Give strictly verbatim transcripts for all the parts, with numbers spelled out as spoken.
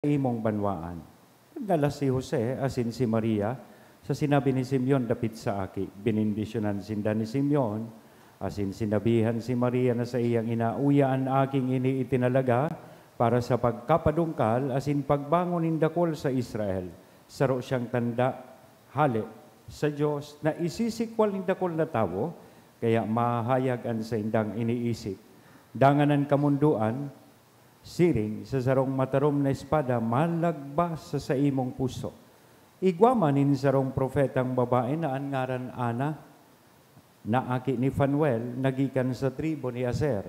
imong banwaan. Nagdala si Jose asin si Maria sa sinabi ni Simeon dapit sa aki. Benendisyonan sinda ni Simeon, asin sinabihan si Maria na saiyang ina, "Uya an aking ini itinalaga para sa pagkapadungkal asin pagbangon nin dakul sa Israel. Saro siyang tanda, hale, sa Dios na isisikwal nin dakul na tawo, kaya mahayag an saindang iniisip. Dangan an kamondoan, siring sa sarong matarom na espada, malagbas sa saimong puso." Igwa man nin sarong propetang babae na an ngaran Ana, na aki ni Fanuel, na gikan sa tribu ni Aser.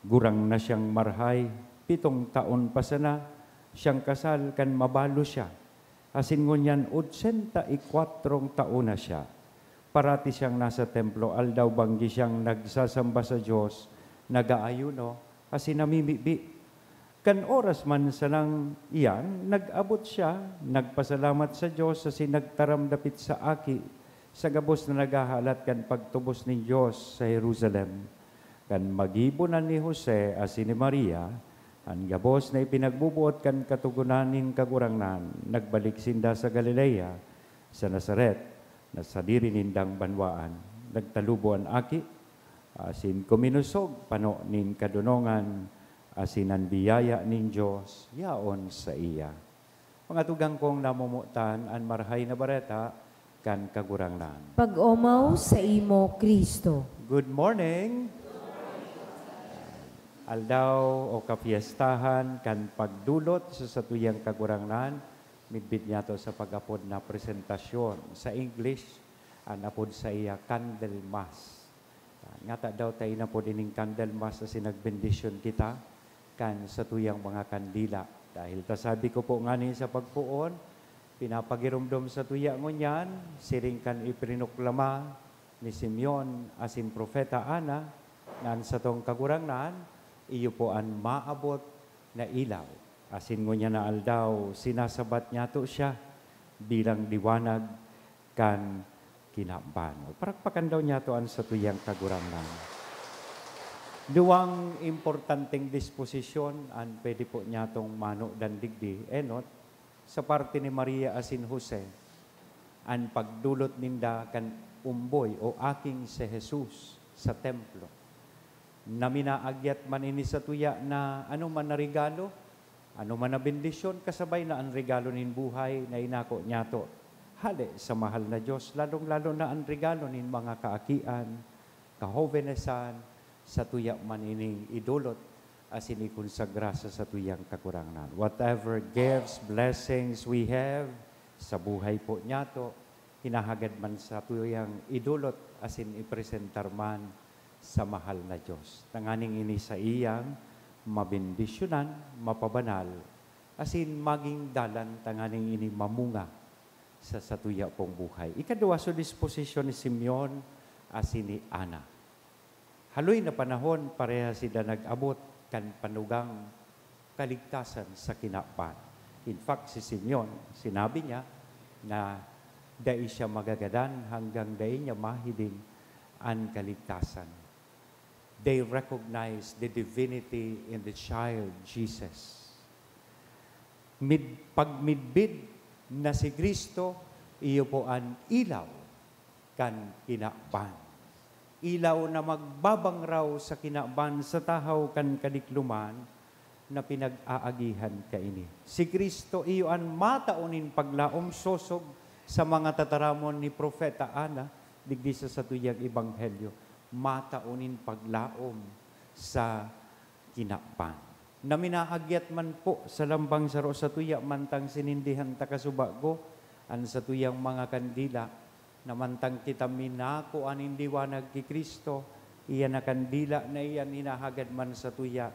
Gurang na siyang marhay, pitong taon pa sana siyang kasal kan mabalo siya, asin ngunyan otsenta y kwatrong taon na siya. Parati siyang nasa templo, aldaw-banggi siyang nagsasamba sa Dios, nag-aayuno, asin namimibi. Kan oras man sanang iyan, nag-abot siya, nagpasalamat sa Dios asin nagtaram dapit sa aki, sa gabos na naghahalat kan pagtubos nin Dios sa Jerusalem. Kan magibo na ni Jose asin ni Maria an gabos na ipinagbubuot kan Katogonan nin Kagurangnan, nagbalik sinda sa Galilea, sa Nazaret, na sadiri nindang banwaan. Nagtalubo an aki, asin kuminusog pano nin kadonongan, asin an biyaya nin Dios yaon saiya. Mga tugang kong namomotan, an Marahay na Bareta kan Kagurangnan. Pag-omaw saimo, Cristo. Good morning! Aldaw o kapyestahan kan pagdolot sa satuyang Kagurangnan, midbid niyato sa pag-apod na presentasyon. Sa English, an apod saiya, Candlemas. Ngata daw ta inapod ining Candlemas asin nagbendisyon kita kan satuyang mga kandila. Dahil ta sabi ko po ngani sa pagpoon, pinapagiromdom satuya ngunyan, siring kan ipinoklama ni Simeon asin Propeta Ana, na an satong Kagurangnan, iyo po an maabot na ilaw. Asin ngunyan na aldaw, sinasabat niyato siya bilang liwanag kan kinaban. Parakpakan daw niyato an satuyang Kagurangnan. Duwang importanteng disposisyon an pwede po niyatong manodan digdi, enot, sa parte ni Maria asin Jose, an pagdolot ninda kan omboy o aking si Jesus sa templo. Na minaagyat man ini satuya na anoman na regalo, anoman na bendisyon, kasabay na an regalo nin buhay na inako niyato hale sa mahal na Dios, lalong-lalo na an regalo nin mga kaakian, kahobenesan, satuya man ining idolot asin ikonsagra sa satuyang Kagurangnan. Whatever gifts, blessings we have sa buhay po niyato, hinahagad man satuyang idolot asin ipresentar man sa mahal na Dios, tanganing ini saiyang mabendisyonan, mapabanal, asin magin dalan tanganing ini mamunga sa satuya pong buhay. Ikaduwa, sa disposisyon ni Simeon asin ni Ana. Haloy na panahon, parehas sinda nag-abot kan panugang kaligtasan sa kinaban. In fact, si Simeon, sinabi niya na dai siya magagadan hanggang dai niya mahiling an kaligtasan. They recognize the divinity in the child Jesus. Mid-, pagmidbid na si Cristo, iyo po an ilaw kan kinaban. Ilaw na magbabangraw sa kinaban sa tahaw kan kadikloman na pinag-aagihan kaini. Si Cristo iyo an matao nin paglaom sosog sa mga tataramon ni Propeta Ana digdi sa satuyang ebanghelyo. Matao nin paglaom sa kinaban. Na minaagyat man po sa lambang saro satuya mantang sinindihan ta kasubago an satuyang mga kandila, na mantang kita minako an liwanag ki Cristo, iyan na kandila na iyan hinahagad man satuya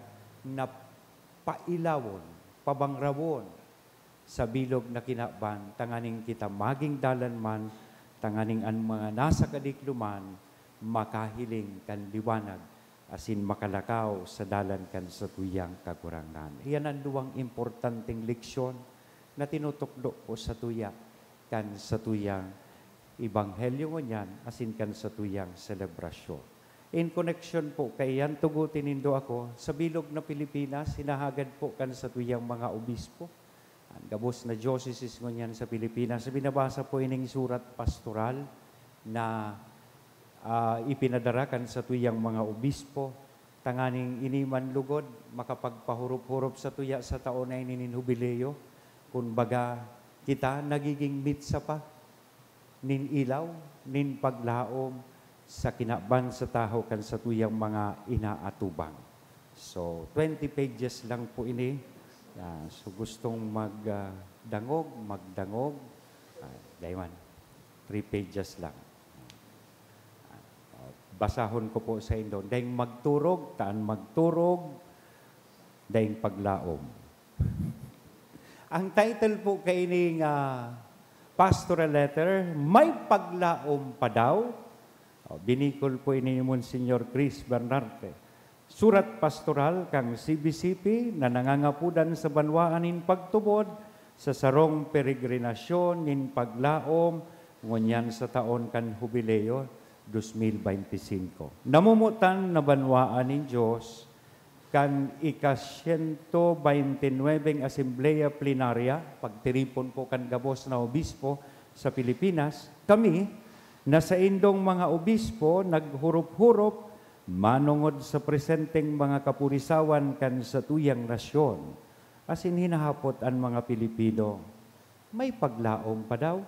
na pailawon, pabangrawon sa bilog na kinaban, tanganing kita magin dalan man, tanganing an mga nasa kadikloman makahiling kan liwanag asin makalakaw sa dalan kan satuyang Kagurangnan. Iyan an duwang importanteng leksyon na tinutukdo ko satuya kan satuyang ebanghelyo ngunyan asin kan satuyang selebrasyon. In koneksyon po kaiyan, tugutin nindo ako, sa bilog na Pilipinas, hinahagad po kan satuyang mga obispo An gabos na diocese ngunyan sa Pilipinas, binabasa po ining surat pastoral na, ah, ipinadara kan satuyang mga obispo, tanganing ini man lugod makapagpahurop-hurop satuya sa taon na ini nin Hubileo. Kun baga, kita nagiging mitsa pa nin ilaw, nin paglaom sa kinaban sa tahaw kan satuyang mga inaatubang. So, twenty pages lang po ini. Ah, so, gustong mag, ah, dangog, magdangog. Ah, dayman, three pages lang. Ah, basahon ko po sa indo. Daing magturog, taan magturog, daing paglaom. Ang title po kaining, ah, pastoral letter, May Paglaom Pa Daw? O, binikol po ini ni Monsignor Chris Bernarte. Surat pastoral kan C B C P na nangangapodan sa banwaan nin pagtubod sa sarong peregrinasyon nin paglaom ngunyan sa taon kan Hubileo, dos mil beinti singko. Namomotan na banwaan nin Dios, kan ika-siyento beinti nuebeng Asembleya Plenarya, pagtiripon po kan gabos na obispo sa Pilipinas, kami, na saindong mga obispo, naghurop-hurop manongod sa presenteng mga kapurisawan kan satuyang nasyon, asin hinahapot an mga Pilipino, "May paglaom pa daw?"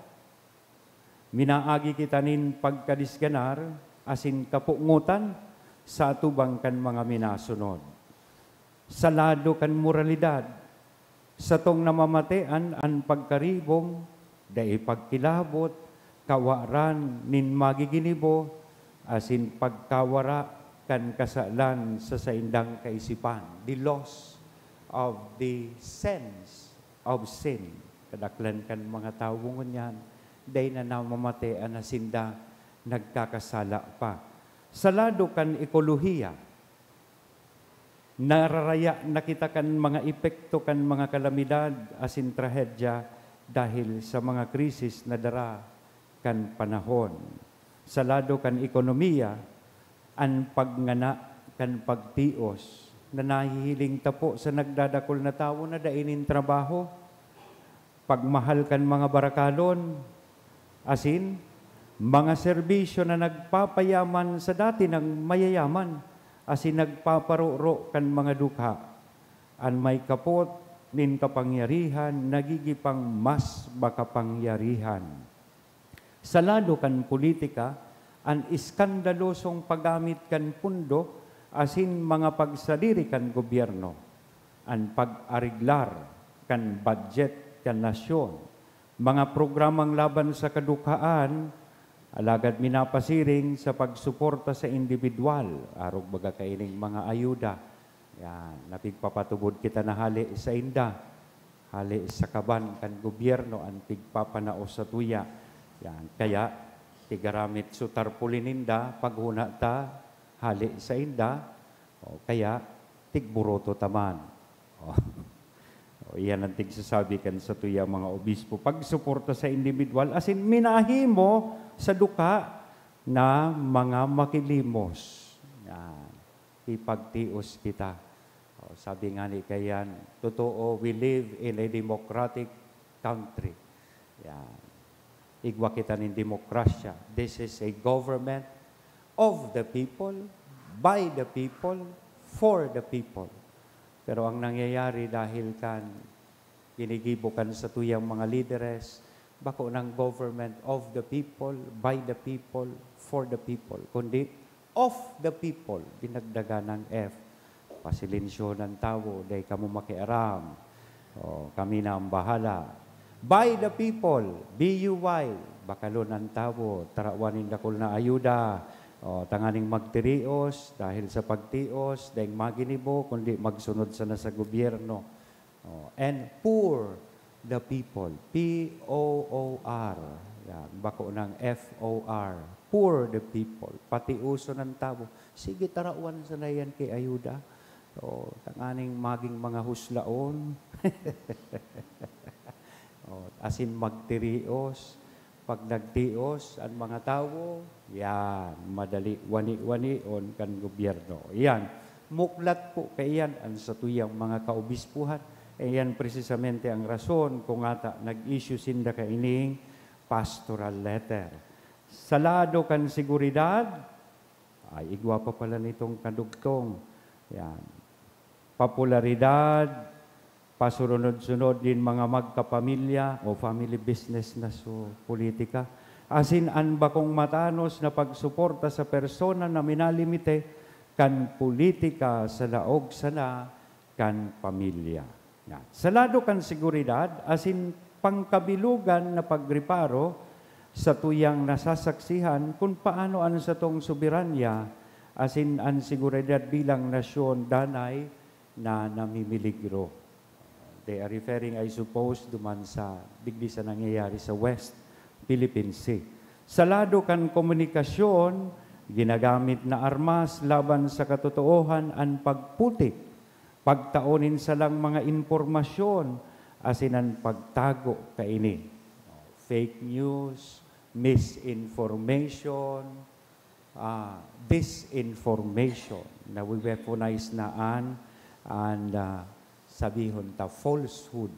Minaagi kita nin pagkadisganar asin kapungotan sa atubang kan mga minasunod. Sa lado kan moralidad, satong namamatean an pagkaribong, dai pagkilabot, kawaran nin magiginibo, asin pagkawara kan kasalan sa saindang kaisipan, the loss of the sense of sin. Kadaklan kan mga tawo ngunyan, dai na namamatean na sinda nagkakasala pa. Sa lado kan ekolohiya, nararaya na kita kan mga epekto kan mga kalamidad asin trahedya dahil sa mga krisis na dara kan panahon. Sa lado kan ekonomiya, an pagngana kan pagtios na nahihiling ta po sa nagdadakul na tawo na dai nin trabaho, pagmahal kan mga barakalon, asin mga serbisyo na nagpapayaman sa dati nang mayayaman asin nagpaparoro kan mga dukha. An may kapot nin kapangyarihan nagigipang mas makapangyarihan. Sa lado kan politika, an eskandalosong paggamit kan pondo asin mga pagsadiri kan gobyerno, an pag-areglar kan budget kan nasyon, mga programang laban sa kadukhaan, alagad minapasiring sa pagsuporta sa indibidwal, arog baga kaining mga ayuda. Yan, napigpapatubod kita na hale sainda. Hale sa kaban kan gobyerno an pigpapanao satuya. Yan. Kaya, tigaramit so tarpaulin ninda, paghona ta, hale sainda, o kaya, tigburoto ta man. O. O, iyan an tigsasabi kan satuya mga obispo. Pagsuporta sa indibidwal, asin minahimo sa duka na mga makilimos. Yan. Ipagtios kita. O, sabi nga ni kayan, totoo, we live in a democratic country. Yan. Igwa kita nin demokrasya. This is a government of the people, by the people, for the people. Pero ang nangyayari dahil kan ginigibo kan satuyang mga lideres, bako nang government of the people, by the people, for the people, kundi of the people, dinagdagan ng F. Pasilensyohon an tawo, dai kamo makiaram. O, kami na ang bahala. By the people, B U Y, bakalon an tawo, tarawan nin dakul na ayuda. O, tanganing magtirios, dahil sa pagtios, daing maginibo, kundi magsunod sana sa gobyerno. O, and poor the people, P O O R. Yan, bako nang F O R. Poor the people. Patioson an tawo. Sige, tarawan sana yan ki ayuda. O, tanganing maging mga huslaon. O, asin magtirios. Pag nagtios an mga tawo, yan, madali wani-wanion kan gobyerno. Yan, muklat po kaiyan an satuyang mga kaobispuhan. Iyan precisamente ang rason kung ata nag-issue sinda kaining pastoral letter. Sa lado kan seguridad, ay, igwa pa pala nitong kadugtong. Yan. Popularidad, pasurunod-sunod nin mga magkapamilya o family business na so politika. Asin an bakong matanos na pagsuporta sa persona na minalimite kan politika sa laog sana kan pamilya. Yan. Sa lado kan seguridad asin pangkabilogan na pagreparo, satuyang nasasaksihan kun paano an satong soberanya asin an seguridad bilang nasyon danay na namimiligro. They are referring, I suppose, duman sa digdi sa nangyayari sa West Philippine Sea. Sa lado kan komunikasyon, ginagamit na armas laban sa katotoohan an pagputik, pagtao nin salang mga impormasyon, asin an pagtago kaini. Fake news, misinformation, ah, disinformation, na we weaponize na an, an, ah, sabihon ta, falsehood,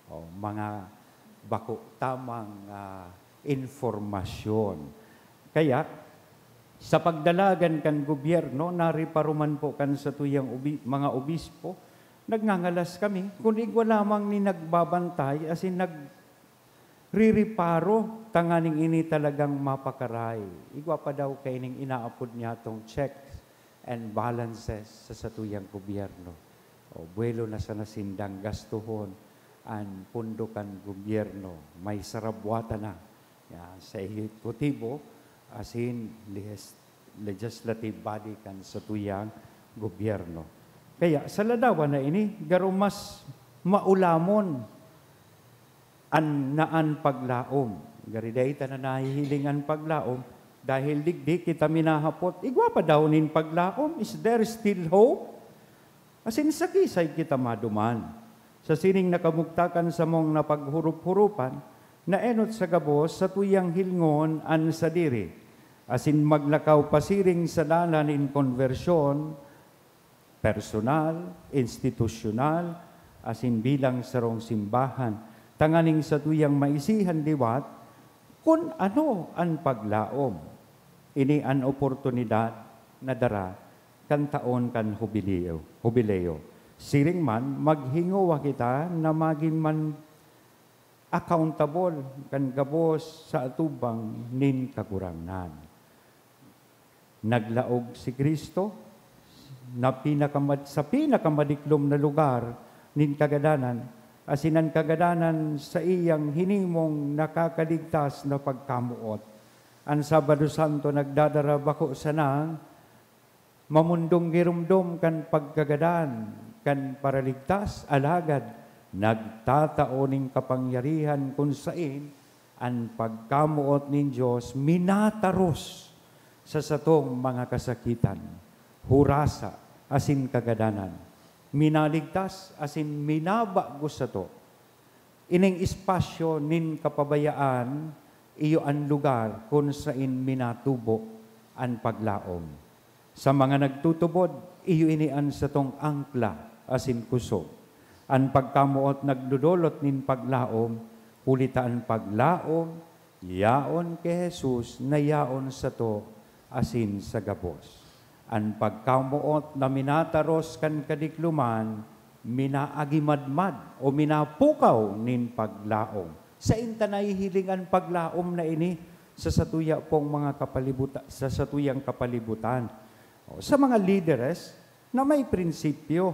o mga bako tamang, ah, impormasyon. Kaya, sa pagdalagan kan gobyerno, nariparuman po kan satuyang obi-, mga obispo, nagngangalas kami, kun igwa lamang ni nagbabantay, asin nag-, ririparo tanganing ini talagang mapakaray. Igwa pa daw kaining inaapod niyatong checks and balances sa satuyang gobyerno. O, buwelo na sana sindang gastuhon an pondo kan gobyerno. May sarabwata na, ya, sa ehekutibo asin lehes-, legislative body kan satuyang gobyerno. Kaya, sa ladawan na ini, garo mas maulamon an, na an paglaom. Gari dai ta na nahihiling an paglaom, dahil digdi kita minahapot, igwa pa daw nin paglaom? Is there still hope? Asin sa kisay kita maduman. Sa sining nakamugtakan samong napaghurup-hurupan, naenot sa gabos satuyang hilngon an sadiri, asin maglakaw pasiring sa dalan nin konbersyon, personal, institusyonal, asin bilang sarong simbahan, tanganing satuyang maisihan liwat kun ano an paglaom. Ini an oportunidad na dara kan taon kan Hubileo, Hubileo. Siring man, maghingowa kita na magin man accountable kan gabos sa atubang nin Kagurangnan. Naglaog si Cristo na pinakamad-, sa pinakamadiklom na lugar nin kagadanan, asin an kagadanan saiyang hinimong nakakaligtas na pagkamoot. An Sabado Santo nagdadara bako sanang mamundong giromdom kan pagkagadan kan Paraligtas, alagad nagtatao nin kapangyarihan kun saen an pagkamoot nin Dios minataros sa satong mga kasakitan, hurasa, asin kagadanan, minaligtas asin minabagos sato. Ining espasyo nin kapabayaan, iyo an lugar kun saen minatubo an paglaom. Sa mga nagtutubod, iyo ini an satong angkla asin kusog. An pagkamoot nagdodolot nin paglaom, huli ta an paglaom yaon ki Jesus na yaon sato asin sa gabos. An pagkamoot na minataros kan kadikloman, minaagimadmad o minapukaw nin paglaom. Saen ta nahihiling an paglaom na ini sa satuya pong mga kapalibuta-, sa satuyang kapalibutan? O, sa mga lideres na may prinsipyo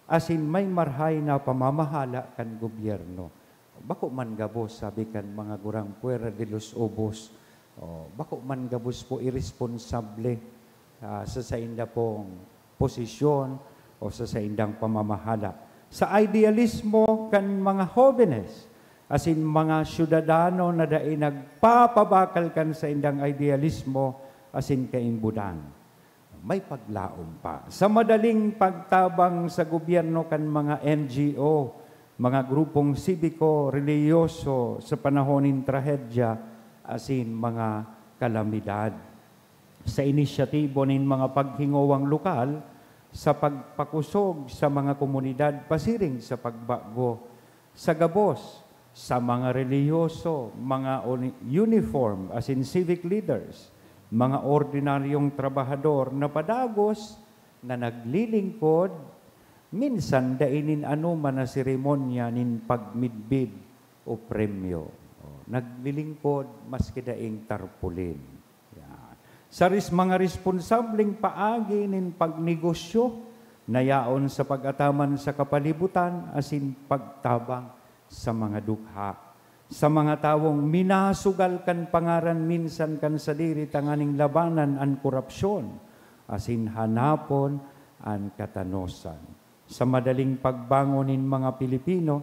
asin may marhay na pamamahala kan gobyerno. Bako man gabos, sabi kan mga gurang, puwera de los ubos. O, bako man gabos po iresponsable, ah, sa sainda pong posisyon o sa saindang pamamahala. Sa idealismo kan mga hobenes asin mga syudadano na dai nagpapabakal kan saindang idealismo asin kaimbudan. May paglaom pa. Sa madaling pagtabang sa gobyerno kan mga N G O, mga grupong sibiko, relihiyoso sa panahon nin trahedya asin mga kalamidad. Sa inisyatibo nin mga paghingowang lokal, sa pagpakosog sa mga komunidad pasiring sa pagbago sa gabos, sa mga relihiyoso, mga uni-, uniform, as in civic leaders, mga ordinaryong trabahador na padagos na naglilingkod, minsan dai nin anoman na seremonya nin pagmidbid o premyo. O, naglilingkod maski daing tarpulin. Yan. Sa res-, mga responsableng paagi nin pagnegosyo na yaon sa pag-ataman sa kapalibutan asin pagtabang sa mga dukha, sa mga tawong minasugal kan pangaran minsan kan sadiri tanganing labanan an korapsyon asin hanapon an katanosan. Sa madaling pagbangon nin mga Pilipino,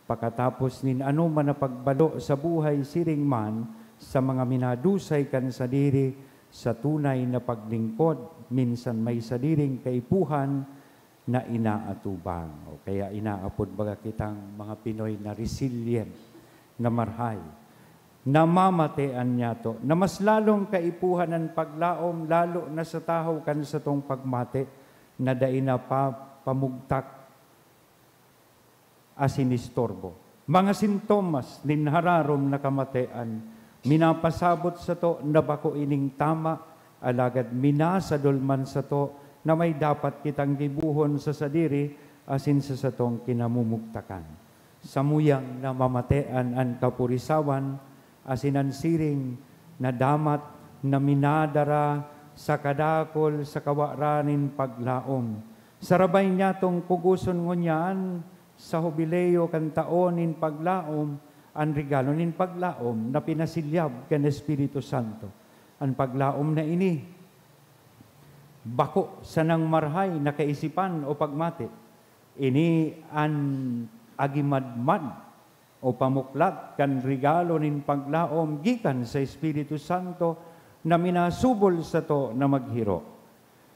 pakatapos nin anoman na pagbalo sa buhay siring man sa mga minadusay kan sadiri sa tunay na paglingkod, minsan may sadiring kaipuhan na inaatubang. O kaya inaapod baga kitang mga Pinoy na resilient, na marhay, namamatean niyato, na mas lalong kaipuhan an paglaom, lalo na sa tahaw kan satong pagmate na dai na pa pamugtak asin istorbo. Mga sintomas nin hararom na kamatean, minapasabot sato na bako ining tama, alagad minasadol man sato na may dapat kitang gibohon sa sadiri asin sa satong kinamumugtakan. Samuyang namamatean an kapurisawan asin an siring na damat na minadara sa kadakul sa kawaran nin paglaom. Sarabay niyatong kugoson ngunyan sa Hubileo kan taon nin paglaom an regalo nin paglaom na pinasilyab kan Espiritu Santo. An paglaom na ini, bako sanang marhay na kaisipan o pagmati. Ini an agimadmad o pamuklat kan regalo nin paglaom gikan sa Espiritu Santo na minasubol sato na maghiro.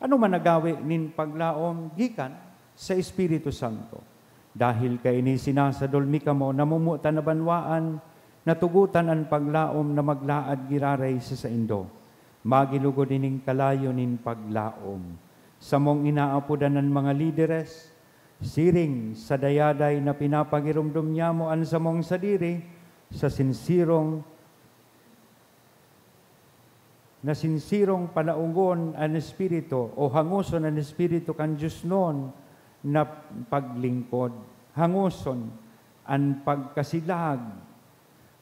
Ano man nagawe nin paglaom gikan sa Espiritu Santo? Dahil kaini sinasadol mi kamo, namomotan na banwaan, natugotan an paglaom na maglaad giraray sa saindo. Magilugod ining kalayo nin paglaom. Samong inaapodan an mga lideres, siring sa dayaday na pinapagiromdom nyamo an samong sadiri sa sinsirong na sinsirong palaogon an Espiritu o hangoson an Espiritu kan diosnon na paglingkod, hangoson an pagkasilag,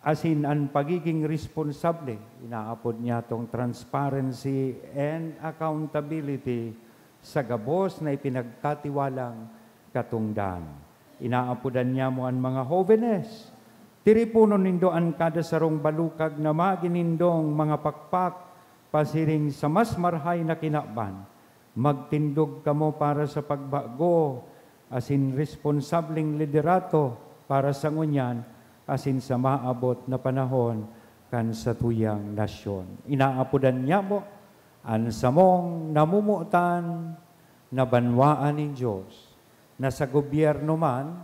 asin an pagiging responsable, inaapod niyatong transparency and accountability sa gabos na ipinagkatiwalang katongdan. Inaapodan niyamo an mga hobenes. Tiriponon nindo an kada sarong balukag na magi nindong mga pakpak pasiring sa mas marhay na kinaban. Magtindog kamo para sa pagbago asin responsableng liderato para sa ngunyan asin sa maabot na panahon kan satuyang nasyon. Inaapodan niyamo an samong namomotan na banwaan nin Dios, na sa gobyerno man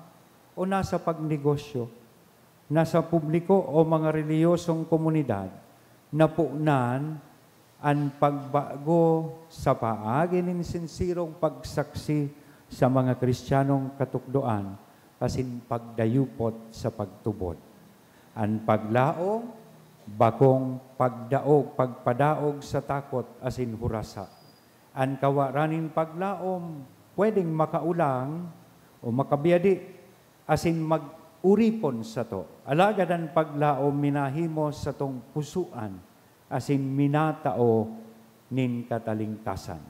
o nasa pagnegosyo, nasa publiko o mga relihiyosong komunidad, naponan an pagbago sa paagi nin sinsirong pagsaksi sa mga Kristiyanong katukdoan asin pagdayupot sa pagtubod. An paglaom, bakong pagdaog, pagpadaog sa takot asin hurasa. An kawaran nin paglaom pwedeng makaulang o makabiyadi asin mag-uripon sato. Alagad an paglaom minahimo satong pusoan asin minatao nin katalingkasan.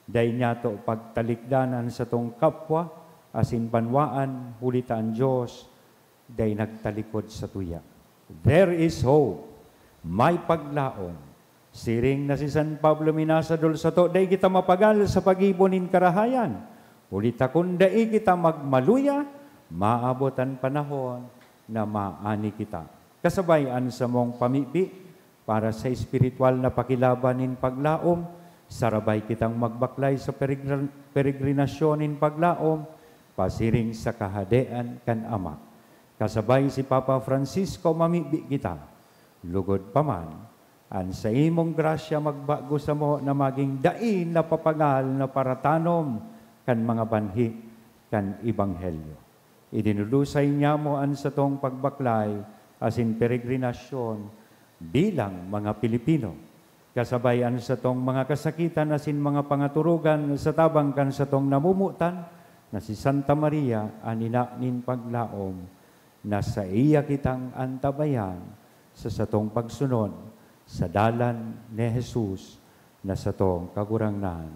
Dai niyato pagtalikdan an satong kapwa asin banwaan, huli ta an Dios dai nagtalikod satuya. There is hope. May paglaom. Siring na si San Pablo minasadol sato, dai kita mapagal sa paggibo nin karahayan. Huli ta kun dai kita magmaluya, maabot an panahon na maani kita. Kasabay an samong pamibi para sa espiritual na pakilaban nin paglaom, sarabay kitang magbaklay sa peregrin-, peregrinasyon nin paglaom, pasiring sa Kahadean kan Ama. Kasabay si Papa Francisco, mamibi kita. Lugod pa man, an saimong grasya magbago samo na magin dai napapagal na paratanom kan mga banhi kan Ebanghelyo. Idinudusay niyamo an satong pagbaklay asin peregrinasyon bilang mga Pilipino, kasabay an satong mga kasakitan asin mga pangaturugan sa tabang kan satong namumutan na si Santa Maria, an ina nin paglaom, na saiya kitang antabayan sa satong pagsunod sa dalan ni Jesus na satong Kagurangnan.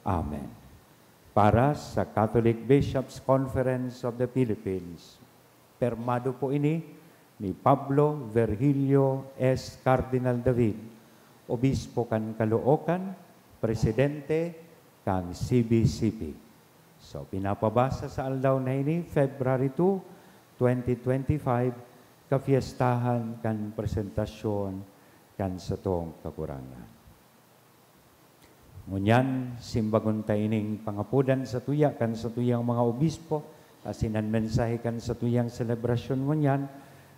Amen. Para sa Catholic Bishops' Conference of the Philippines, permado po ini ni Pablo Virgilio S. Cardinal David, Obispo kan Caloocan, Presidente kan C B C P. So, pinapabasa sa aldaw na ini, February two, twenty twenty-five, kafiestahan kan presentasyon kan satong Kagurangnan. Ngunyan, simbagon ta ining pangapodan satuya kan satuyang mga obispo, asin an mensahe kan satuyang selebrasyon ngunyan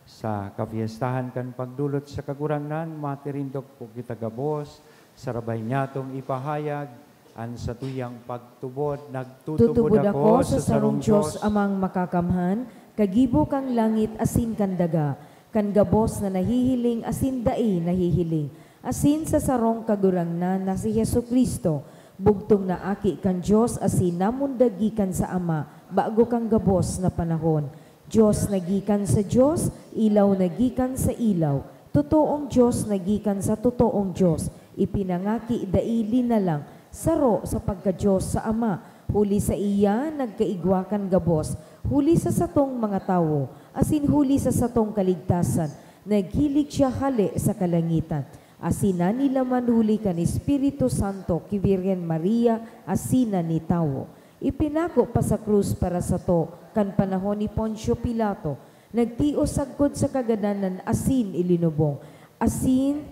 sa kafiestahan kan pagdolot sa Kagurangnan, matirindok po kita gabos, sarabay niyatong ipahayag an satuyang pagtubod. Nagtutubod Tutubod ako ako sa sa sarong sarong Diyos Diyos. Amang makakamhan, kagibo kan langit asin kan daga, kan gabos na nahihiling asin dai nahihiling, asin sa sarong Kagurangnan na si Jesu-Cristo, bugtong na Aki kan Dios asin namundag gikan sa Ama bago kan gabos na panahon. Dios na gikan sa Dios, ilaw na gikan sa ilaw, totoong Dios na gikan sa totoong Dios, ipinangaki dai linalang, saro sa pagka-Dios sa Ama. Huli saiya nagkaigwa kan gabos, huli sa satong mga tawo, asin huli sa satong kaligtasan, naghilig siya hale sa kalangitan, asin nanilaman huli kan Espiritu Santo ki Birhen Maria asin nanitawo. Ipinako pa sa krus para sato kan panahon ni Poncio Pilato, nagtios sagkod sa kagadanan asin ilinubong, asin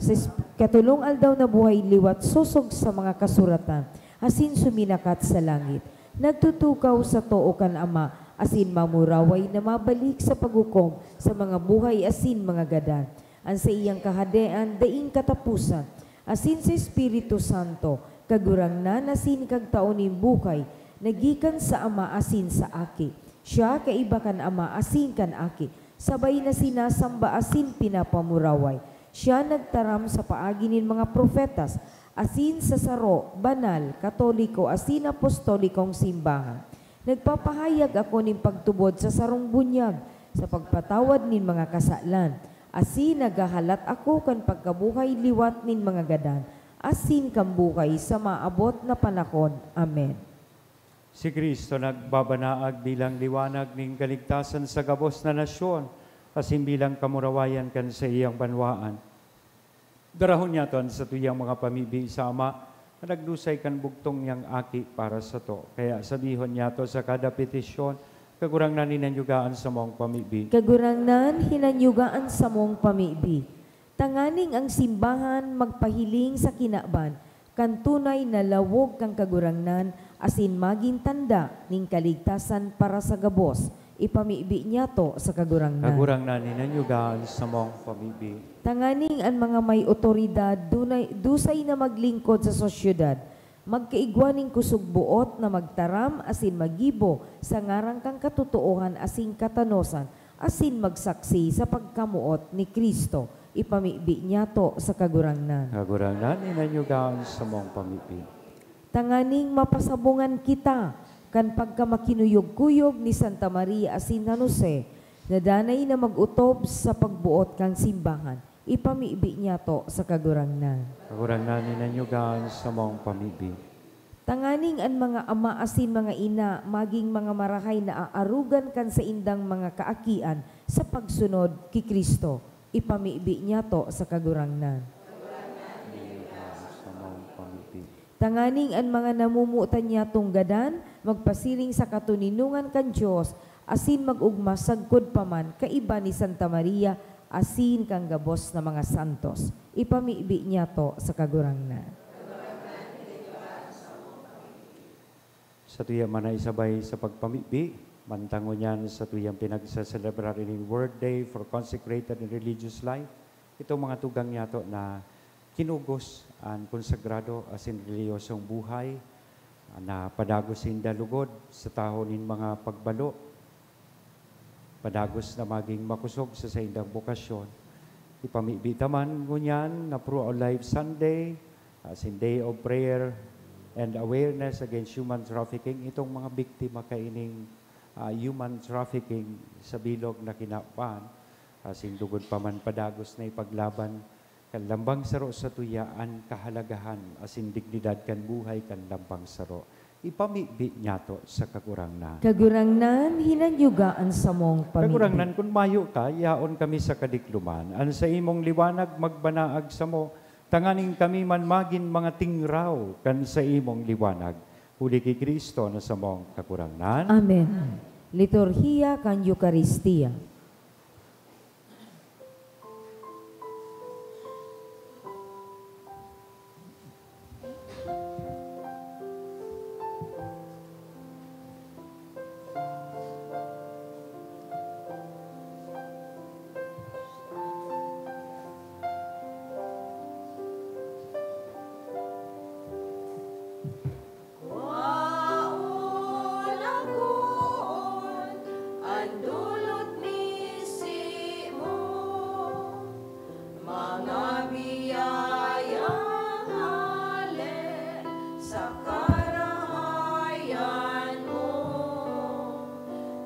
sa is-, katulong aldaw nabuhay liwat sosog sa mga kasuratan, asin suminakat sa langit. Nagtutukaw sa too kan Ama, asin mamuraway na mabalik sa paghukom sa mga buhay asin mga gadan. An saiyang kahadean daing kataposan, asin sa Espiritu Santo, Kagurangnan asin Kagtao nin buhay, na gikan sa Ama asin sa Aki. Siya kaiba kan Ama asin kan Aki, sabay na sinasamba asin pinapamuraway. Siya nagtaram sa paagi nin mga propetas, asin sa saro, banal, katoliko, asin apostolikong simbahan. Nagpapahayag ako nin pagtubod sa sarong bunyag, sa pagpatawad nin mga kasalan, asin naghahalat ako kan pagkabuhay liwat nin mga gadan, asin kan buhay sa maabot na panahon. Amen. Si Cristo nagbabanaag bilang liwanag nin kaligtasan sa gabos na nasyon, asin bilang kamurawayan kan saiyang banwaan. Darahon niyato an satuyang mga pamibi sa Ama, na nagdusay kan bugtong niyang Aki para sato. Kaya sabihon niyato sa kada petisyon, "Kagurangnan, hinanyuga an samong pamibi." Kagurangnan, hinanyuga an samong pamibi. Tanganing ang simbahan magpahiling sa kinaban kan tunay na lawog kan Kagurangnan asin magin tanda nin kaligtasan para sa gabos, ipamibi niyato sa Kagurangnan. Kagurangnan, hinanyuga an samong pamibi. Tanganing an mga may otoridad dunay, dusay na maglingkod sa sosyedad, magkaigwa nin kusog boot na magtaram asin maggibo sa ngaran kan katotoohan asin katanosan, asin magsaksi sa pagkamoot ni Cristo, ipamibi niyato sa Kagurangnan. Kagurangnan, hinanyuga an samong pamibi. Tanganing mapasabungan kita kan pagkamakinuyog-kuyog ni Santa Maria asin San Jose, na danay na mag-otob sa pagboot kan simbahan, ipamibi niyato sa Kagurangnan. Kagurangnan, hinanyuga an samong pamibi. Tanganing an mga ama asin mga ina magin mga marahay na aarogan kan saindang mga kaakian sa pagsunod ki Cristo, ipamibi niyato sa Kagurangnan. Hinanyuga an samong pamibi. Tanganing an mga namomotan niyatong gadan magpasiring sa katoninongan kan Dios asin mag-ogma sagkod pa man kaiba ni Santa Maria asin kan gabos na mga santos, ipamibi niyato sa Kagurangnan. Satuya man na isabay sa pagpamibi, mantang ngunyan satuyang pinagsaselebrar ining World Day for Consecrated and Religious Life, itong mga tugang niyato na kinugos an konsagrado asin relihiyosong buhay, na padagos sinda lugod sa tahaw nin mga pagbalo, padagos na magin makosog sa saindang bokasyon. Ipamibi ta man ngunyan na Pro-Life Sunday, asin Day of Prayer and Awareness Against Human Trafficking, itong mga biktima kaining, ah, human trafficking sa bilog na kinaban, asin lugod pa man padagos na ipaglaban kan lambang saro satuya an kahalagahan asin dignidad kan buhay kan lambang saro. Ipamibi niyato sa Kagurangnan. Kagurangnan, hinanyuga an samong pamibi. Kagurangnan, kun mayo ka, yaon kami sa kadikloman. An saimong liwanag magbanaag samo, tanganing kami man magin mga tingraw kan saimong liwanag. Huli ki Cristo na samong Kagurangnan. Amen. Liturhiya kan Eukaristia. Kwaon akoon an dulot mi simo, mga biyayang hale sa karahayan mo.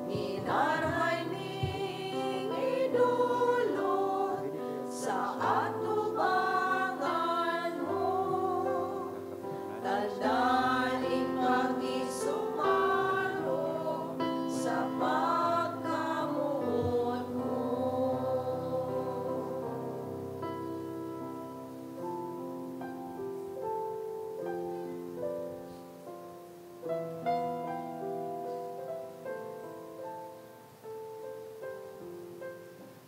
Minarahay ming idulot sa atubangan mo. Tandaan in pakisumaro sa pagkamoot mo.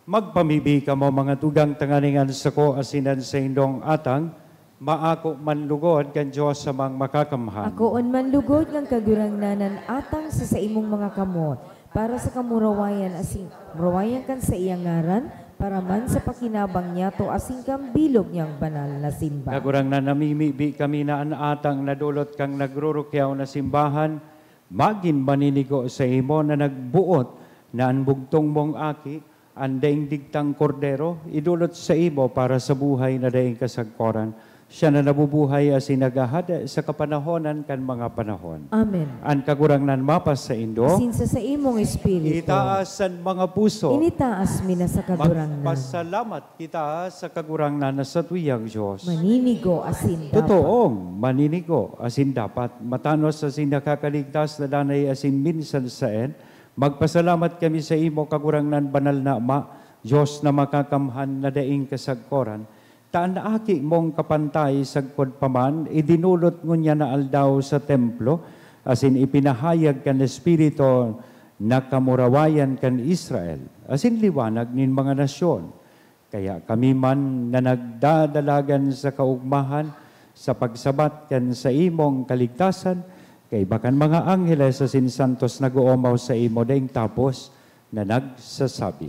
Magpamibi kamo, mga tugang, tanganing an sako asin an saindong atang maako man lugod kan Dios Amang Makakamhan. Akoon man lugod kan Kagurangnan an atang sa saimong mga kamot, para sa kamurawayan asin, kamurawayan kan saiyang ngaran, para man sa pakinabang niyato asin kan bilog niyang banal na simbahan. Kagurangnan, namimibi kami na an atang na dulot kan nagrurukyaw na simbahan, magin maninigo saimo na nagboot na an bugtong mong Aki, an daing digtang Kordero, idolot saimo para sa buhay na daing kasagkoran. Siya na nabubuhay asin naghahade sa kapanahonan kan mga panahon. Amen. An Kagurangnan mapasaindo. Asin sa saimong espiritu. Itaas an mga puso. Initaas mi na sa Kagurangnan. Magpasalamat kita sa Kagurangnan na satuyang Dios. Maninigo asin dapat. Totoong maninigo asin dapat. Matanos asin nakakaligtas na danay asin minsan saen, magpasalamat kami saimo, Kagurangnan, banal na Ama, Dios na makakamhan na daing kasagkoran, ta an Aki mong kapantay sagkod pa man idinulot ngunyan na aldaw sa templo, asin ipinahayag kan Espiritu na kamurawayan kan Israel, asin liwanag nin mga nasyon. Kaya kami man na nagdadalagan sa kaogmahan sa pagsabat kan saimong kaligtasan, kaiba kan mga angheles asin santos nag-oomaw saimo daing tapos na nagsasabi,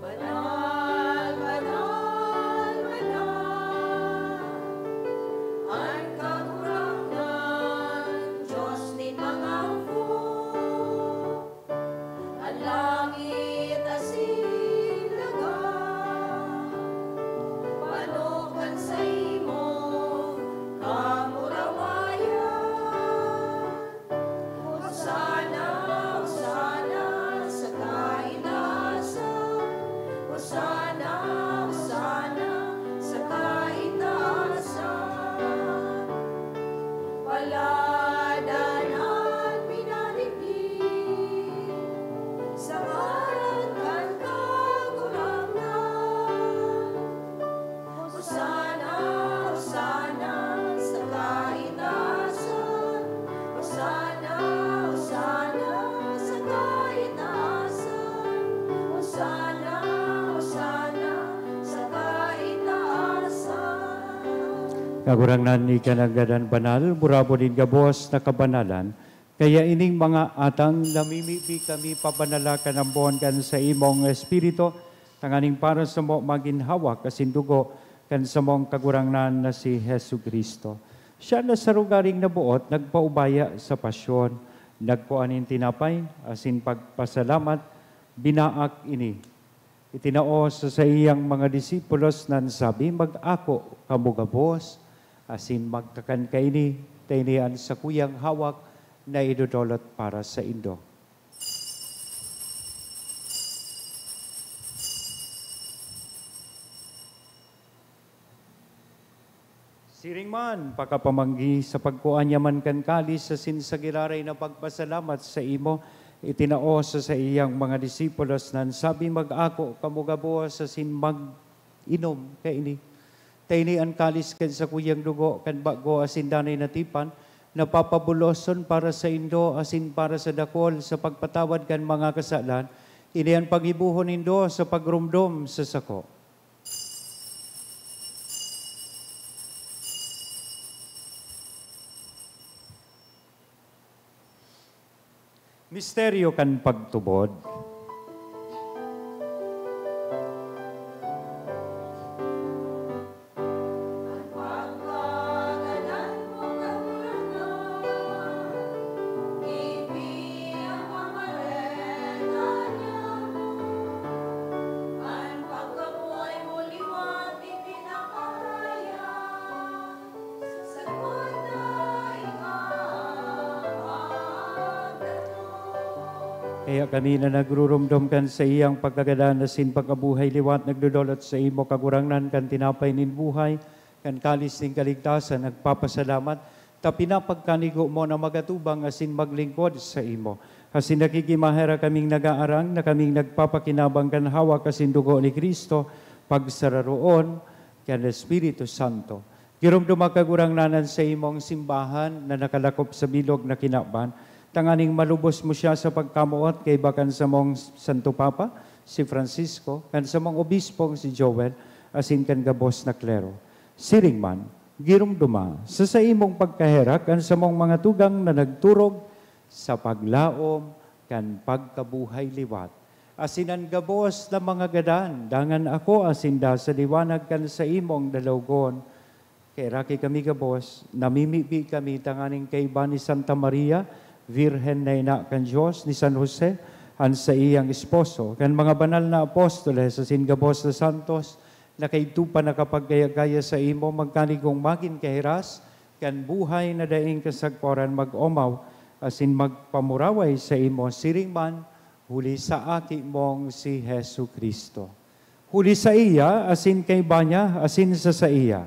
"Banal, banal, banal, an Kagurangnan, Dios nin mga hukbo. An langit asin daga pano kan saimong kamurawayan. Hosana, Hosana sa kaitaasan. Hosana, Hosana sa kaitaasan. Paladan an minadigdi sa ngaran kan Kagurangnan. Hosana, Hosana sa kaitaasan. Hosana, Hosana sa kaitaasan. Hosana, Hosana sa kaitaasan." Kagurangnan, ika nanggad an banal, burabod nin gabos na kabanalan. Kaya ining mga atang namimibi kami pabanala kan ambon kan saimong Espiritu, tanganing para samo magin hawak asin dugo kan samong Kagurangnan na si Jesu-Cristo. Siya na sa rogaring naboot nagpaubaya sa pasyon, nagkua nin tinapay, asin pagpasalamat, binaak ini. Itinao sa saiyang mga disipulos na an sabi, "Mag-ako kamo gabos, asin magkakan kaini, ta ini an sakuyang hawak na idodolot para saindo." Siring man, pakapamanggi sa pagkua niya man kan kalis asin sa giraray na pagpasalamat saimo, itinao sa saiyang mga disipulos na an sabi, "Mag-ako kamo gabos asin mag-inom kaini. Ta ini an kalis kan sakuyang dugo kan bago asin danay na tipan, na papabuloson para saindo asin para sa dakul sa pagpatawad kan mga kasalan. Ini an paggibohon nindo sa pagromdom sa sako." Misteryo kan pagtubod. Kaya kami na nagruromdom kan saiyang pagkagadan asin pagkabuhay liwat, nagdodolot saimo, Kagurangnan, kan tinapay nin buhay, kan kalis nin kaligtasan, nagpapasalamat, ta pinapagkanigo mo na magatubang asin maglingkod saimo. Asin nakikimaherak kaming nagaarang na kaming nagpapakinabang kan hawak asin dugo ni Cristo, pagsararoon kan Espiritu Santo. Giromdoma, Kagurangnan, an saimong simbahan na nakalakop sa bilog na kinaban, tanganing malubos mo siya sa pagkamoot kaiba kan samong Santo Papa, si Francisco, kan samong Obispong si Joel, asin kan gabos na klero. Siring man, giromdoma sa saimong pagkaherak an samong mga tugang na nagturog sa paglaom kan pagkabuhay liwat, asin an gabos na mga gadan, dangan ako asin da sa liwanag kan saimong dalawogon. Kaheraki kami gabos, namimibi kami tanganing kaiba ni Santa Maria, Virgen na ina kan Dios, ni San Jose, an saiyang esposo, kan mga banal na apostoles, asin gabos na santos, na kaidto pa nakapagkaya-kaya saimo, magkanigong magin kahiras kan buhay na daing kasagkoran, mag-omaw asin magpamuraway saimo, siring man, huli sa Aki mong si Jesu-Cristo. Huli saiya, asin kaiba niya, asin sa saiya.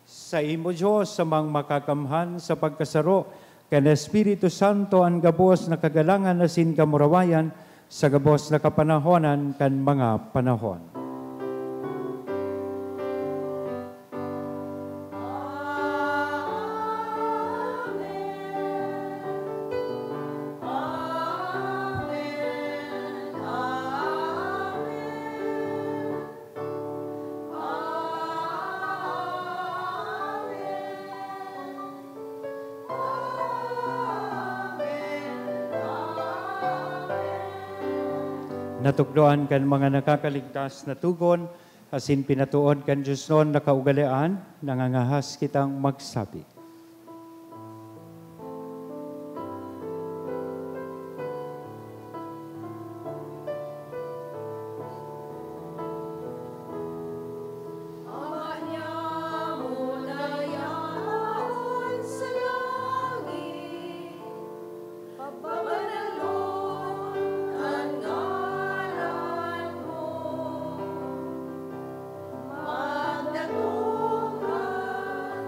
Saimo, Dios, Amang Makakamhan, sa pagkasaro kan Espiritu Santo, an gabos na kagalangan asin kamurawayan, sa gabos na kapanahonan kan mga panahon. Natukdoan kan mga nakakaligtas na tugon, asin pinatood kan diosnon na kaugalean, nangangahas kitang magsabi. Ama niamo na yaon sa langit, pabanalon an ngaran mo. Magdatong an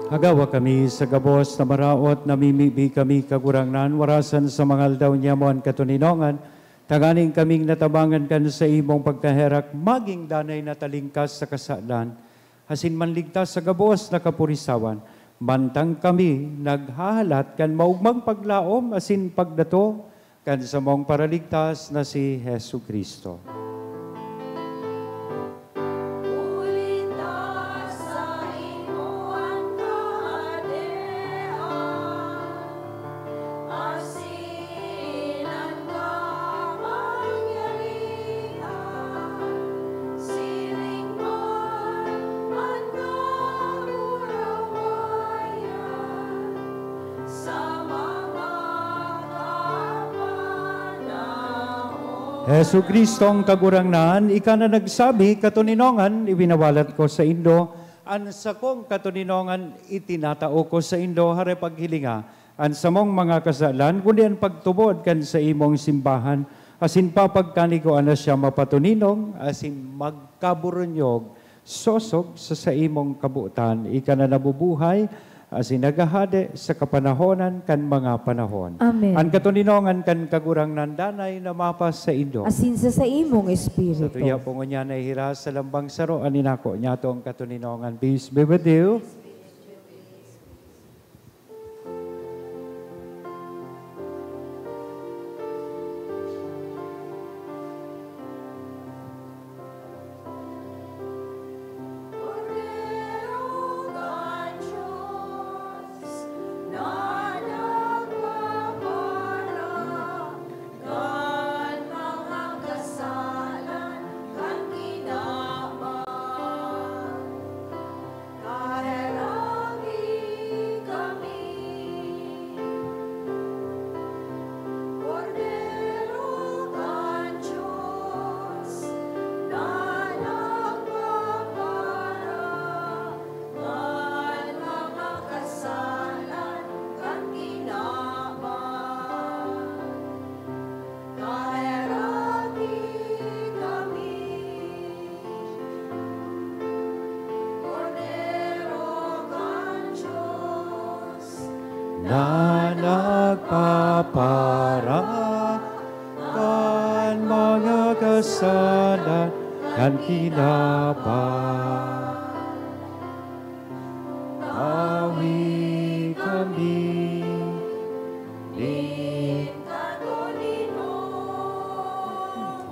Hagawa kami sa gabos na maraot, namimibi kami, Kagurangnan, warasan sa mga aldaw niya mo an katoninongan, tanganing kaming natabangan kan saimong pagkaherak, maging danay na talingkas sa kasalan, asin manligtas sa gabos na kapurisawan, mantang kami naghahalat kan maogmang paglaom asin pagdatong kan samong Paraligtas na si Jesu-Cristo. Huli ta saimo an kahadean, asin an kapangyarihan, siring man an kagurawayan, sa mga kapanahon. Jesu-Cristong Kagurangnan, ika na nagsabi, "Katoninongan, ibinawalat ko saindo, an sakong katoninongan, itinatao ko saindo." Hare paghilinga an samong mga kasalan, kundi an pagtubod kan saimong simbahan, asin papagkanigua na siya mapatoninong asin magkaburunyog sosog sa saimong kabotan. Ika na nabubuhay asin naghahade sa kapanahonan kan mga panahon. Amen. An katoninongan kan Kagurangnan danay na mapasaindo. Asin sa saimong espiritu. Sa tuya po ngunyan na ihiras sa lambang saro an inako niyato ang katoninongan. Peace be with you. Kaheraki kami, Kordero kan Dios, na nagpapara kan mga kasalan kan kinaban. Kaheraki kami, Kordero kan Dios, na nagpapara kan mga kasalan kan kinaban. Bawi kami nin katoninongan.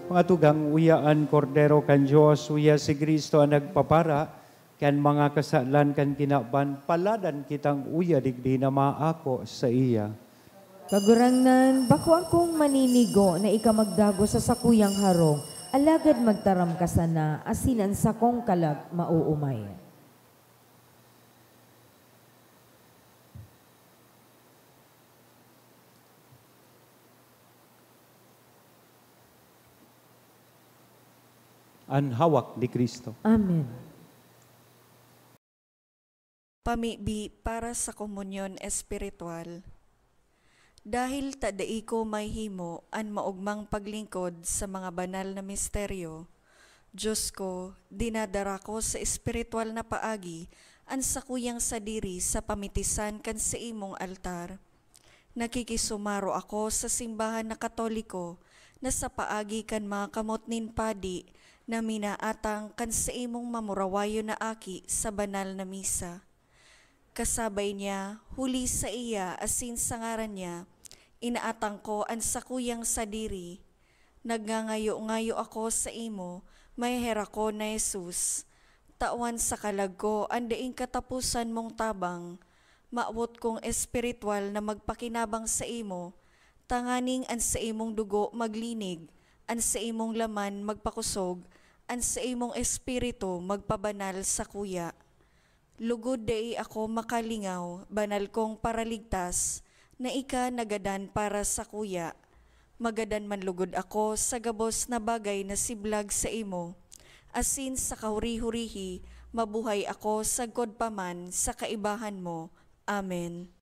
Mga tugang, uya an Kordero kan Dios, uya si Cristo an nagpapara kan mga kasalan kan kinaban. Paladan kitang uya digdi na maako saiya. Kagurangnan, bako akong maninigo na ika magdagos sa sakuyang harong, alagad magtaram ka sana, asin an sakong kalag maoomay. An hawak ni Cristo. Amen. Pamibi para sa komunyon espiritual. Dahil ta dai ko mahimo an maogmang paglingkod sa mga banal na misteryo, Dios ko, dinadara ko sa espiritual na paagi an sakuyang sadiri sa pamitisan kan saimong altar. Nakikisumaro ako sa simbahan na Katoliko na sa paagi kan mga kamot nin padi na minaatang kan saimong mamurawayon na aki sa banal na misa. Kasabay niya, huli saiya asin sa ngaran niya, inaatang ko an sakuyang sadiri. Nagngangayo-ngayo ako saimo, maheherak ko na Jesus. Tawan sa kalag ko an daing kataposan mong tabang. Mawot kong espiritual na magpakinabang saimo, tanganing an saimong dugo maglinig, an saimong laman magpakosog, an saimong espiritu magpabanal sakuya. Lugod dai ako makalingaw, banal kong Paraligtas, na ika nagadan para sakuya. Magadan man lugod ako sa gabos na bagay na siblag saimo, asin sa kahuri-hurihi mabuhay ako sagkod pa man sa kaibahan mo. Amen.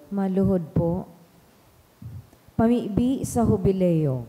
Maluhod po. Pamibi sa Hubileo.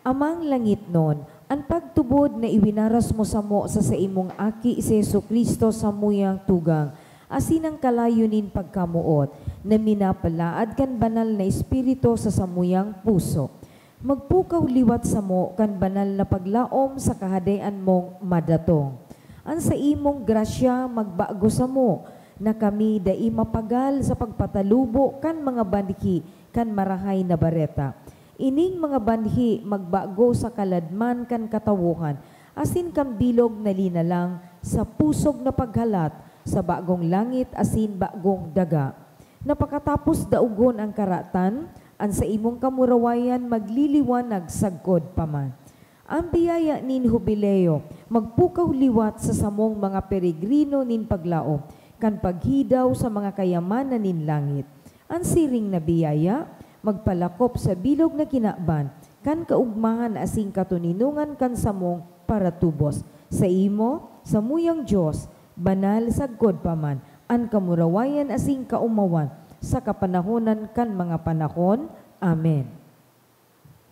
Amang langitnon, an pagtubod na iwinaras mo samo sa saimong Aki si Jesu-Cristo samuyang tugang, asin an kalayo nin pagkamoot na minapalaad kan Banal na Espiritu sa samuyang puso. Magpukaw liwat samo kan banal na paglaom sa Kahadean mong madatong. An saimong grasya magbago samo, na kami dai mapagal sa pagpatalubo kan mga banhi kan Marahay na Bareta. Ining mga banhi magbago sa kaladman kan katawohan, asin kan bilog na linalang sa pusog na paghalat sa bagong langit asin bagong daga, na pakatapos daogon an karatan, an saimong kamurawayan magliliwanag sagkod pa man. An biyaya nin Hubileo magpukaw liwat sa samong mga peregrino nin paglaom kan paghidaw sa mga kayamanan nin langit. An siring na biyaya magpalakop sa bilog na kinaban kan kaogmahan asin katoninongan kan samong paratubos. Saimo, samuyang Dios, banal sagkod pa man, an kamurawayan asin kaomawan sa kapanahonan kan mga panahon. Amen.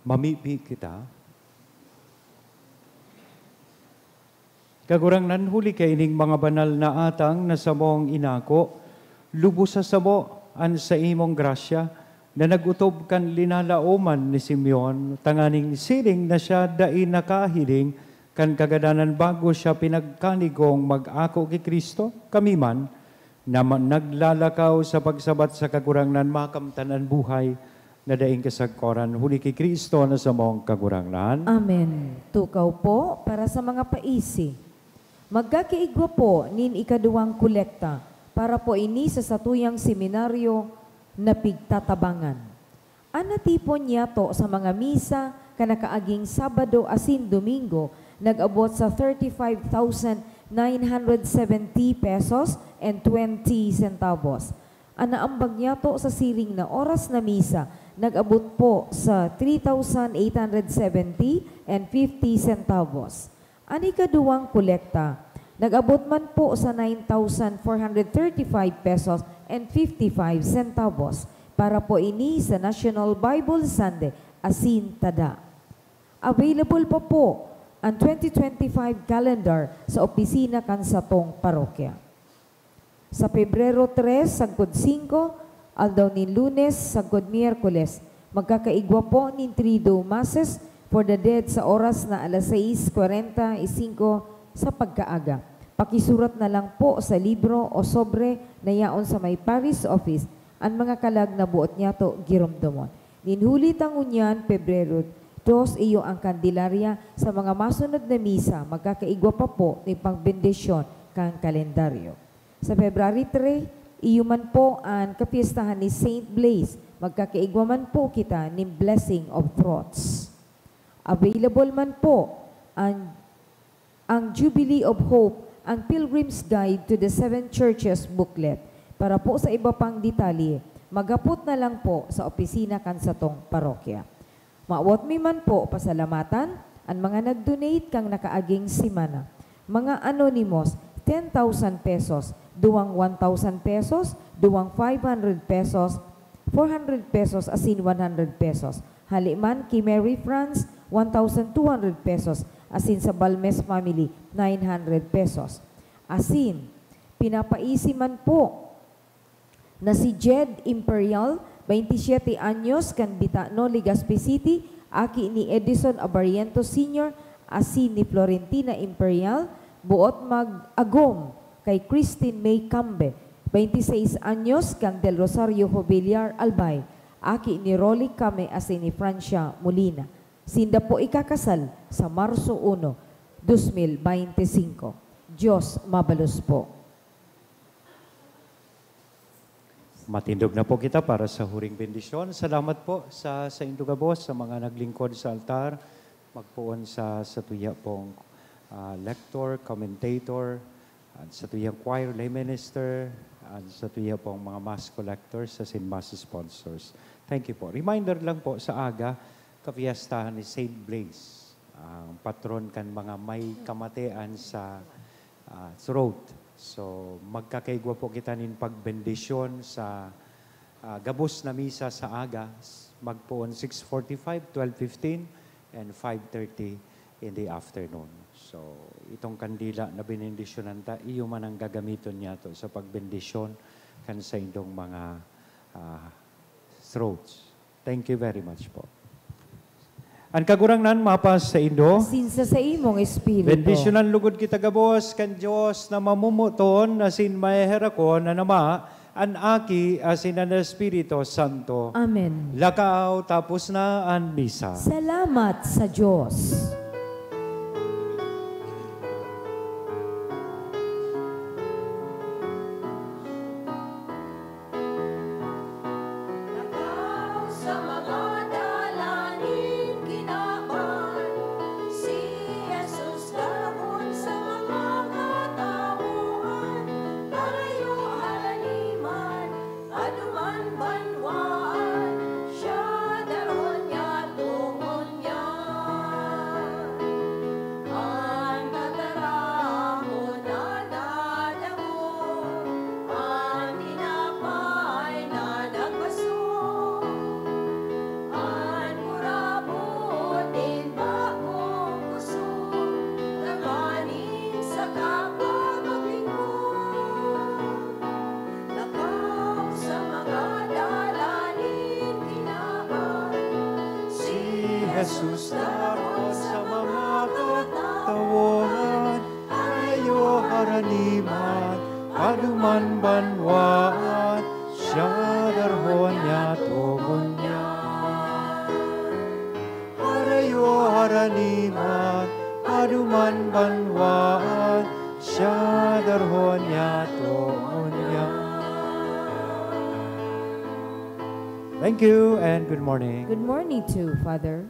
Mamibi kita. Kagurangnan, huli kaining mga banal na atang na samong inako, lubosa samo an saimong grasya na nag-otob kan linalaoman ni Simeon, tanganing siring na siya dai nakahiling kan kagadanan bago siya pinagkanigong mag-ako ki Cristo. Kami man, na ma-, naglalakaw sa pagsabat sa Kagurangnan, makamtan an buhay na daing kasagkoran huli ki Cristo na samong Kagurangnan. Amen. Tukaw po para sa mga paisi. Magkakaigwa po nin ikaduwang kolekta para po ini sa satuyang seminaryo na pigtatabangan. An natipon niyato sa mga misa kan nakaaging Sabado asin Domingo nag-abot sa thirty-five thousand nine hundred seventy pesos and twenty centavos. An naambag niyato sa siring na oras na misa nag-abot po sa three thousand eight hundred seventy and fifty centavos. An ikaduwang kolekta nag-abot man po sa nine thousand four hundred thirty-five pesos and fifty-five centavos para po ini sa National Bible Sunday asin tada. Available pa po an twenty twenty-five calendar sa opisina kan satong parokya. Sa Pebrero tres sagkod singko, aldaw nin Lunes sagkod Miyerkules, magkakaigwa po nin Triduum Masses for the Dead sa oras na alas sais kwarenta y singko sa pagkaaga. Pakisurat na lang po sa libro o sobre na yaon sa may parish office an mga kalag na boot niyato giromdomon. Nin huli ta ngunyan, Pebrero dos, iyo an Kandelarya. Sa mga masunod na misa, magkakaigwa pa po nin pangbendisyon kan kalendaryo. Sa February three, iyo man po an kapyestahan ni Saint Blaise. Magkakaigwa man po kita nin Blessing of Throats. Available man po an, ang Jubilee of Hope, ang Pilgrim's Guide to the Seven Churches booklet. Para po sa iba pang detalye, maghapot na lang po sa opisina kan satong parokya. Mawot mi man po pasalamatan an mga nag-donate kan nakaaging semana. Mga anonymous, ten thousand pesos, duwang one thousand pesos, duwang five hundred pesos, four hundred pesos asin one hundred pesos. Hale man ki Mary Franz, one thousand two hundred pesos, asin sa Balmes family, nine hundred pesos. Asin, pinapaisi man po na si Jed Imperial, baynte siyete anyos, kan Bitano, Legazpi City, aki ni Edison Abarientos Senior asin ni Florentina Imperial, boot mag-agom kay Christine May Cambe, baynte sais anyos, kan Del Rosario Jobiliar, Albay, aki ni Rolly Came asin ni Francia Molina. Sinda po ikakasal sa Marso uno, dos mil baynte singko. Diyos mabalos po. Matindog na po kita para sa huring bendisyon. Salamat po sa, sa indong gabos, sa mga naglingkod sa altar, magpoon sa, sa tuya pong, ah, lector, commentator, at sa tuyang choir, lay minister, at sa tuya pong mga mass collectors, sa sin mass sponsors. Thank you po. Reminder lang po, sa aga, kapiyastahan ni Saint Blaise, ang patron kan mga may kamatean sa, ah, throat. So, magkakaigwa po kita nin pagbendisyon sa ah, gabos na misa sa aga, s-, magpoon six forty-five, twelve fifteen, and five thirty in the afternoon. So, itong kandila na benendisyonan ta, iyo man ang gagamiton niyato sa pagbendisyon kan saindong mga, ah, throats. Thank you very much po. An Kagurangnan mapas saindo. Asin sa saimong espiritu. Bendisyonan lugod kita gabos kan Dios na mamomoton, asin maheherakon an Ama, an Aki, asin an Espiritu Santo. Amen. Lakaw, tapos na an misa. Salamat sa Dios. Lakaw sa mga dalan nin kinaban, si Jesus gahon sa mga katawoan, harayo haraniman, paduman banwaan, siya darhon niya toon niya. An tataramon na nadangog, an tinapay na nagbaso, an burabod nin bagong kusog, tanganing sa kapamaglingkod. Lakaw sa mga dalan nin kinaban, si Jesus darhon sa mga katawoan, harayo haraniman, paduman banwaan, siya darhon niya toon niya. Harayo haraniman, paduman banwaan, siya darhon niya toon niya. Thank you and good morning. Good morning too, Father.